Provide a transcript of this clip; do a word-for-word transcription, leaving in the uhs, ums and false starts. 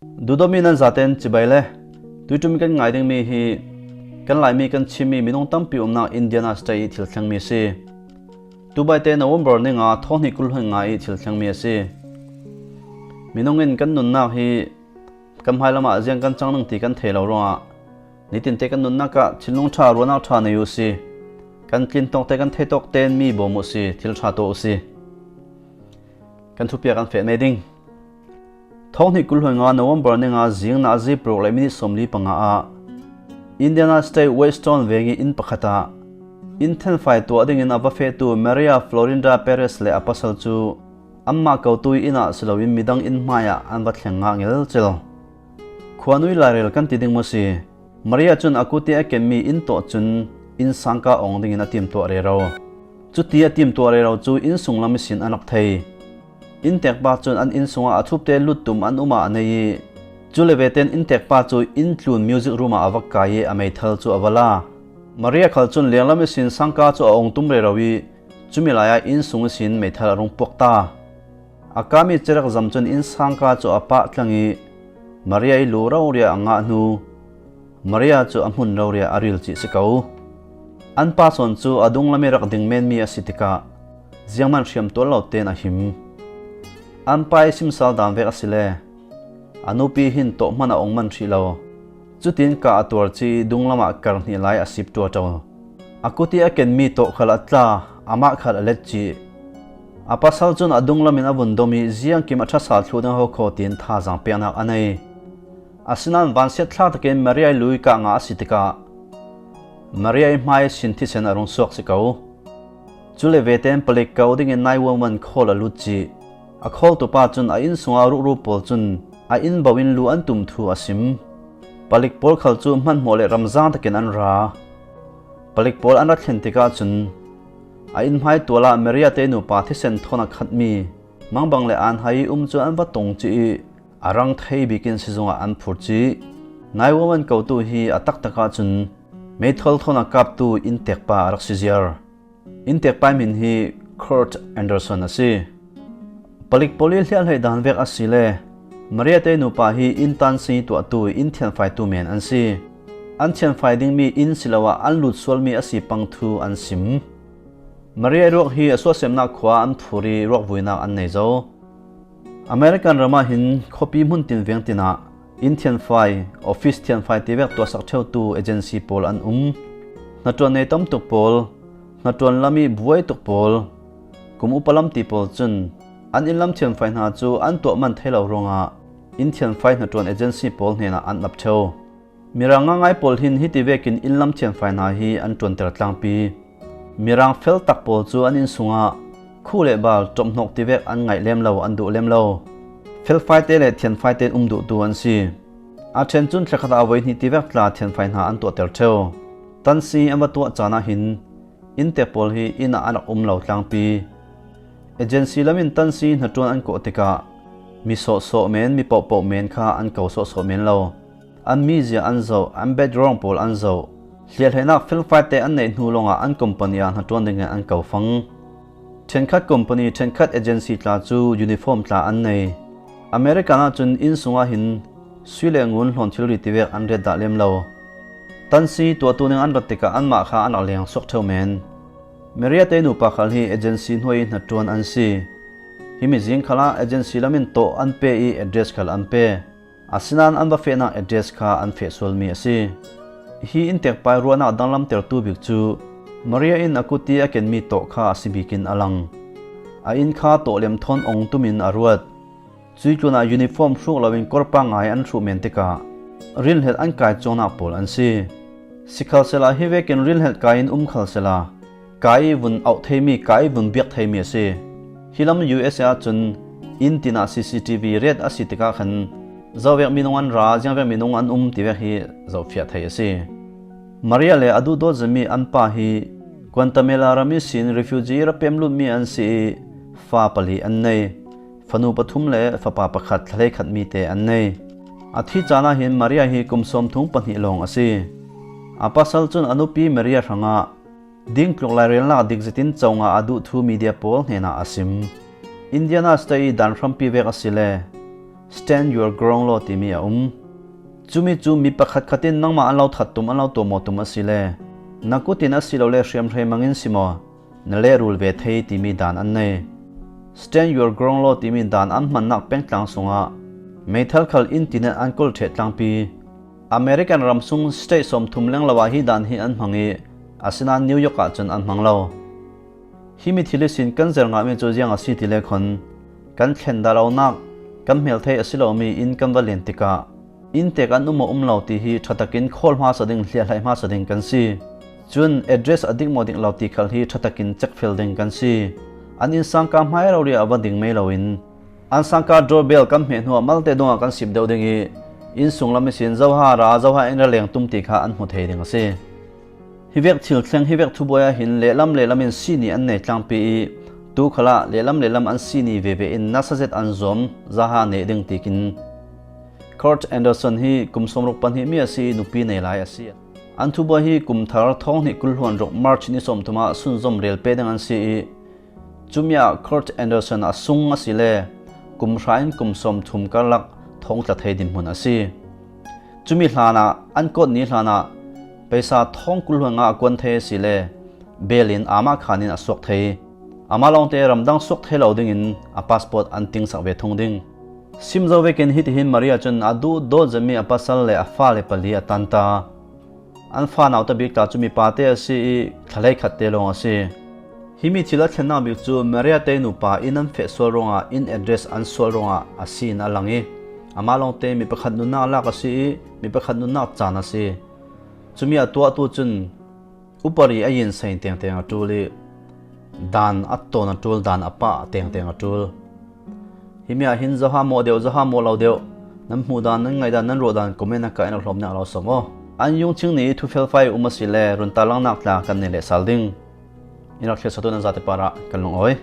Duhdawtmi nan zaten chibai le, tuiṭum kan ngai dingmi hi kan Laimi kan Chinmi minung tampi umnak Indiana State i thil thlengmi a si. Tubaite November ni nga, thawng hnih kul hluai nga i thil thlengmi a si. Minung in kan nunnak hi kan hmailam ah ziang kan cang ning ti kan thei lo ruangah nitinte kan nunnak ah thinlung ṭha, ruahnak ṭha nei u si. Kan tlin tawkte kan thei tawk ten mi bawm u si, thil ṭha tuah u si. Kan thupiak kan feh mei ding. Thawng hnih kul hluai nga, November ni nga, zing nazi paruk le minit sawmli panga ah Indiana State Weston veng i inn pakhat ah inn thianfai tuah dingin a va fehtu Maria Florinda Perez le a pasal cu anmah kotu i inn ah si loin midang inn hmaiah an va thleng ngah ngelcel. Khuanui lairel kan ti ding maw si? Maria cun a kuti a kenmi inn tawh cun inn sangka awng dingin a timtuah rero. Cuti a timtuah rero cu inn sunglam ihsin an rak thei. Inntekpa cun an inn sungah a thupte lut tum an um ah a nei i, cule veten inntekpa cu inn tlun music room ah a va kai i a meithal cu a va la. Maria khal cun lenglam ihsin sangka cu a awng tum rero i, cumi lai ah inn sung ihsin meithal a rung puak ta. A kami cerek zam cun inn sangka cu a pah tlang i, Maria i lu rori ah a ngah hnu, Maria cu a hmun rori ah a ril cih si ko. An pa sawn cu a dunglam i rak ding menmi a si tikah zianghman hriam tuar lo tein a him. An pa i simsal dan vek a si le a nupi hin tawh hman a ong man hrih lo. Cutin kah a tuar cih i dunglam ah kar hnih lai a sip ṭuaṭo. A kuti a kenmi tawh khal a tla, amah khal a let cih. A pasal cun a dunglam in a vun dom i ziangkim a ṭhasal thluh ding a ho kho tiin thazaang peknak a nei. Asinain vansiat thlak takin Maria i lui kah ngah a si tikah Maria i hmai sin thisen a rung suak si ko. Cule veten palik ko dingin nine one one call a lut cih. A khawltu pa cun a inn sungah rukru pawl cun a inn bo in lu an tum thu a sim. Palik pawl khal cu hmanhmawh le ramzang takin an ra. Palik pawl an rak thlen tikah cun a inn hmai tual ah Maria te nupa thisen thawn a khatmi mangbang le an hai i um cu an va tong cih i, a rang thei bik in sizung ah an phur cih. Nine one one kotu hi a taktak ah cun meithal thawn a kaptu inntekpa a rak si ziar. Inntekpa hmin hi Kurt Anderson a si. Palik pawl i hliahhleih dan vek a si le Maria te nupa hi inn tansi tuahtu, inn thianfaitu men an si. An thianfai dingmi inn si lo ah an lut sualmi a si pang thu an sim. Maria i ruak hi a suahsemnak khua ah an phur i ruak vuinak an nei zo. American ram ah hin khuapi hmun tin veng tin ah inn thianfai, office thianfai tivek tuahsak ṭheutu agency pawl an um. Hnaṭuan nei tam tuk pawl, hnaṭuan lam i buai tuk pawl, kum upa lam ti pawl cun an inn lam thianfai hna cu an tuah man thei lo ruangah inn thianfai hnaṭuan agency pawl hnenah an ap ṭheu. Mirang ngaingai pawl hin hiti vekin inn lam thianfai hna hi an ṭuanter tlangpi. Mirang fel tak pawl cu an inn sungah khuh le bal, ṭawmhnawk tivek an ngaih lem lo, an duh lem lo. Felfaite le thianfaite in um duhtu an si. A ṭhen cun thlakhat ah voi hnih tivek tla thianfai hna an tuahter ṭheu. Tansi an va tuah caan ah hin inntek pawl hi inn ah an rak um lo tlangpi. Agency lam in tansi hnaṭuan an kawh tikah mi sawhsawh men, mi pohpoh men kha an ko sawhsawh men lo. An mizia an zoh, an background pawl an zoh. Hliahhleihnak felfaite an neih hnu lawngah an company ah hnaṭuan dingin an ko fang. Ṭhenkhat company, ṭhenkhat agency tla cu uniform tla an nei. American ah cun inn sungah hin sui le ngun hlawn thilri tivek an ret dah lem lo. Tansi tuahtu ning an rat tikah anmah kha an rak leng suak ṭheu men. Maria te nupa khal hi agency hnuai i hnaṭuan an si. Hi mizing khalah agency lam in tawh an pe i address khal an pe. Asinain an va fehnak address kha an feh sualmi a si. Hi inntekpa i ruahnak danglamtertu bik cu Maria in a kuti a kenmi tawh kha a si bikin a lang. A inn kha tawh lem thawn ong tumin a ruat. Cuih tlunah uniform hruk loin kawrpa ngai an hruh men tikah rinhlelh an kai cuangnak pawl an si. Sikhalsehla hi vekin rinhlelh kai in um khalsehla, kai i vun auh theimi, kai i vun biak theimi a si. Hi lam U S A ahcun inn tinah C C T V ret a si tikah khan zovek minung an ra, ziangvek minung an um tivek hi zohfiah thei a si. Maria le a duhdawt zetmi an pa hi Guatemala ram ihsin refugee i ra pem lutmi an si i fa pali an nei. Fanu pathum le fapa pakhat, thla hleikhat mite an nei. A thi caan ah hin Maria hi kum sawmthum pahnih lawng a si. A pasal cun a nupi Maria hrangah dingtluk lairelnak dik zetin co ngah a duh thu media pawl hnenah a sim. Indiana State i dan hrampi vek a si le Stand your ground law timi a um. Cumi cu mi pakhat khat in nangmah an lo that tum, an lo tuahmawh tum a si le, na kut in a si lo le hriamhrei mangin si maw, na lehrul ve thei timi dan an nei. Stand your ground law timi dan an hmannak pengtlang sungah meithal khal in tinet an kol ṭheh tlangpi. American ram sung state sawmthum lenglo ah hi dan hi an hmang i, asinain New York ah cun an hmang lo. Himi thil ihsin kan zer ngahmi cu ziang a si ti le khon, kan thlen dah lonak, kan hmel thei a si lomi inn kan va len tikah, inntek an um maw um lo ti hi ṭhatakin khawl hmasa ding, hliahhlaih hmasa ding kan si. Cun address a dik maw dik lo ti khal hi ṭhatakin cekfel ding kan si. An innsangka hmai rori ah va ding mei loin, an sangka doorbell kan hmeh hnuah malte dongah kan sim deuh ding i, inn sunglam ihsin zoha ra, zoha in ra leng tum ti kha an hmu thei ding a si. Hi vek thil thleng, hi vek thubuai ah hin lehlam lehlam in sini an nei tlangpi i, tu khalah lehlam lehlam an sini veve in nasa zet an zuam, zaha neh ding tikin. Kurt Anderson hi kum sawmruk pahnih mi a si i, nupi nei lai a si. An thubuai hi kum thar thawng hnih kul hluan ruk March ni sawmthum ah sunzom rel pe ding an si i, cumi ah Kurt Anderson a sung a si le kum hra in kum sawmthum karlak thawng tla thei dinhmun a si. Cumi hlanah an kawt ni hlanah peisa thawng kul hluan nga a kuan thei a si le, bel in amah khan in a suak thei. Amah lawngte ramdang suak thei lo dingin a passport an tingsak ve thung ding. Sim zo vekin hitihin Maria cun a duh dawt zetmi a pasal le a fale pali a tan ta. An fa nauta bik tla cu mipa te a si i, thlalei khat te lawng a si. Himi thil a thlennak bik cu Maria te nupa inn an feh sual ruangah, inn address an sual ruangah a si in a lang i, amah lawngte mi pakhat nunnak lak a si i, mi pakhat nunnak caan a si. Cumi a tuahtu cun upari a yin sain tengteng a ṭul i, dan a tawn a ṭul, dan a pah tengteng a ṭul. Himi ah hin zoha maw deuh, zoha maw lo deuh, nan hmuh dan, nan ngaih dan, nan ruah dan comment a kah in rak hlawm nek a lo sawm aw. An yungching ni i thu felfai um a si le, run tarlangnak tla kan nei leh sal ding. In rak thlir satu nan zate parah kan lungawi.